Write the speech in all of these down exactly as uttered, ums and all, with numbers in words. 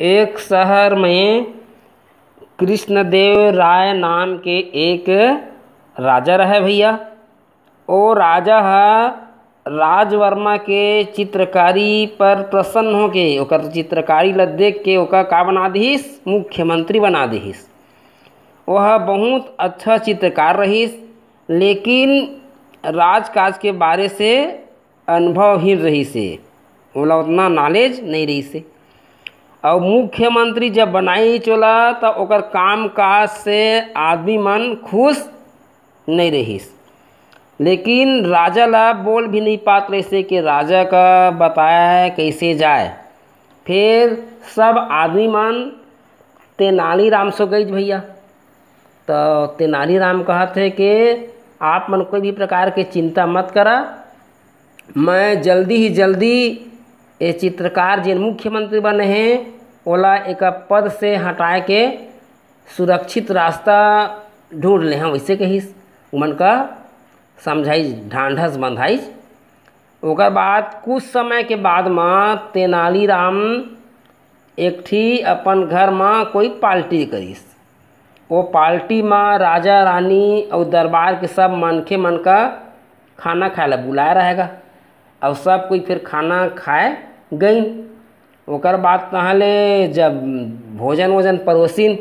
एक शहर में कृष्णदेव राय नाम के एक राजा रहे भैया। ओ राजा ह राजवर्मा के चित्रकारी पर प्रसन्न होके ओकर चित्रकारी ल देख के ओकर का बना दिहिस, मुख्यमंत्री बना दिहिस। ओह बहुत अच्छा चित्रकार रहिस, लेकिन राजकाज के बारे से अनुभवहीन रहिस हे, ओला उतना नॉलेज नहीं रहिस हे। अउ मुख्यमंत्री जब बनाइस ओला, त ओकर काम काज से आदमी मन खुश नहीं रहिस। लेकिन राजा ला बोल भी नहीं पात रहिस हे कि राजा का बताया है कैसे जाए। फिर सब आदमी मन तेनालीराम सो गइस भैया। तो तेनालीराम कहत हे कि आप मन कोई भी प्रकार के चिंता मत करा, मैं जल्दी ही जल्दी ये चित्रकार जेन मुख्यमंत्री बने हैं, ओला एक पद से हटाए के सुरक्षित रास्ता ढूंढ ले हंव, वैसे कहिस। उमन का समझाइस, ढांढस बंधाइस। ओकर बाद कुछ समय के बाद म तेनालीराम एक ठी अपन घर म कोई पार्टी करिस। वो पार्टी म राजा रानी अउ दरबार के सब मनखे मन का खाना खाए ला बुलाए रहेगा। अउ सब कोई फिर खाना खाए गइन। ओकर बाद तहाँ ले जब भोजन वोजन परोसिन,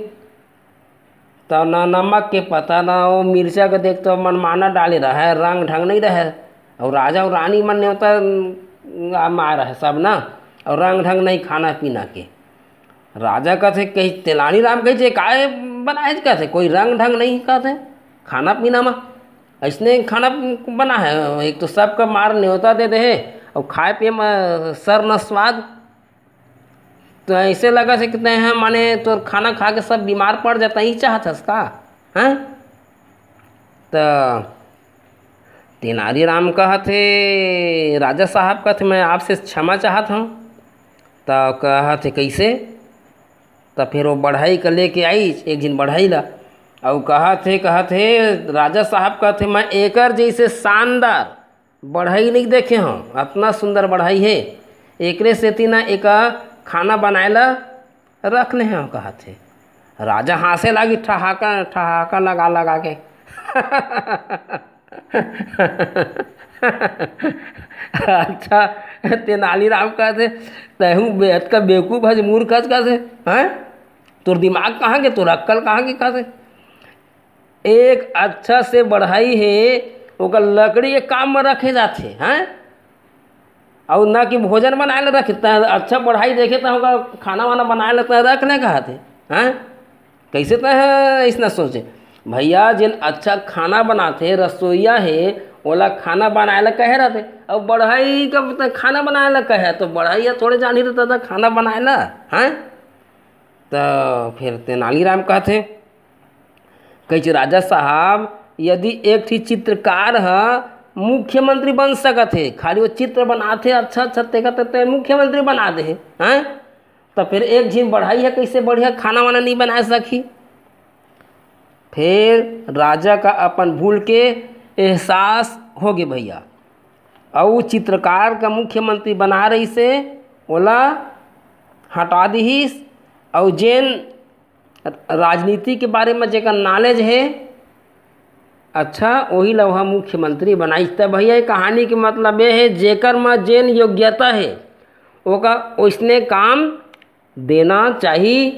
त ना नमक के पता, ना वो मिर्चा के, देख तो मनमाना डाले रहे, रंग ढंग नहीं रहे। अउ राजा अउ रानी मन नेवता मार रहे सब ना, अउ रंग ढंग नहीं खाना पीना के। राजा कथे, कही तेनालीराम कही, "काय बनाए?" कथे, "कोई रंग ढंग नहीं," कथे, "खाना पीना में ऐसने खाना बना है, एक तो सबका मार न्योता दे दे है, अउ खाए पिए में सर न स्वाद।" तो ऐसे लगा से कि तैं ह, माने तोर खाना खा के सब बीमार पड़ जाता, ही चाहत हस का? हैं? त तेनालीराम कहत हे, राजा साहब कहत हे, "मैं आपसे क्षमा चाहत हूँ।" त कहत हे, "कैसे?" त फिर वो बढ़ई का लेके आइस, एक झिन बढ़ई ला, अउ कहत हे, कहत हे, राजा साहब कहत हे, "मैं एकर जैसे शानदार बढ़ई नहीं देखे हूँ, अतना सुंदर बढ़ई हे, एकरे सेती ना एका खाना बनाए ला रख ले हूँ," कहत हे। राजा हाँसे लागी ठहाका, ठहाका लगा, लगा के। अच्छा, तेनालीराम कहत हे, "तैहू बे-, अतका बेवकूफ हस, मूर्ख हस," कहत हे, "हैं? तोर दिमाग कहाँ के, तोर अक्कल कहाँ के?" कहत हे, "एक अच्छा से बढ़ई हे, ओकर लकड़ी के काम में रखे जाथे, हैं? अउ ना कि भोजन बनाए ला रखे, त अच्छा बढ़ई देखे त ओकर खाना वाना बनाए ला त रख ले," कहत हे, हैं? कैसे तैं ह अइसना सोचे? भैया, जेन अच्छा खाना बनाथे, रसोईया हे, ओला खाना बनाए ला कहे रहथे। अउ बढ़ई का त खाना बनाए ला कहे, तो बढ़ई ह थोड़े जानी रहता था खाना बनाए ला, हैं? त फिर तेनालीराम कहथे, कहिस, "राजा साहब, यदि एक ठी चित्रकार ह मुख्यमंत्री बन सकत हे, खाली वो चित्र बनाथे अच्छा अच्छा, तेकर त तैं मुख्यमंत्री बना दे हे, हैं? त फिर एक झिन बढ़ई ह कैसे बढ़िया खाना वाना नहीं बनाए सकही?" फिर राजा का अपन भूल के एहसास होगे भैया, अउ चित्रकार का मुख्यमंत्री बना रहिस हे, ओला हटा दिहिस, अउ जेन राजनीति के बारे में जेकर नॉलेज हे, अच्छा, ओही ला ओहा मुख्यमंत्री बनाइस। त भैया, ये कहानी के मतलब ये हे, जेकर म जेन योग्यता हे, ओका ओइसने काम देना चाही,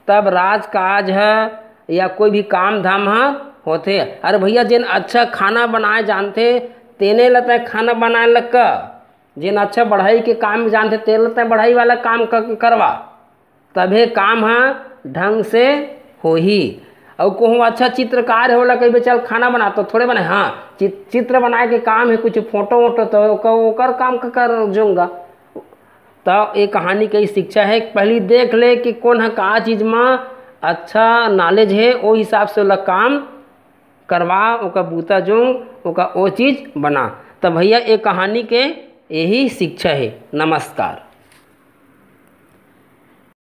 तब राजकाज ह या कोई भी काम धाम ह होथे। अरे भैया, जेन अच्छा खाना बनाए जानथे, तेने ल तैं खाना बनाए ल कह। जेन अच्छा बढ़ई के काम जानथे, तेन ल तैं बढ़ई वाला काम क-, करवा, तभे काम ह ढंग से होही। अउ कहूँ अच्छा चित्रकार हे, ओला कहिबे, "चल खाना बना," तो थोड़े बनाए। हाँ, चित-, चित्र बनाए के काम हे, कुछ फोटो वोटो, तो ओकर, ओकर काम क-, कर जोंगा। त ये कहानी के शिक्षा हे, पहली देख ले कि कोन ह का चीज म अच्छा नॉलेज हे, ओ हिसाब से ओला काम करवा, ओकर बूता जोंग, ओकर ओ चीज बना। त भैया, ये कहानी के यही शिक्षा हे। नमस्कार।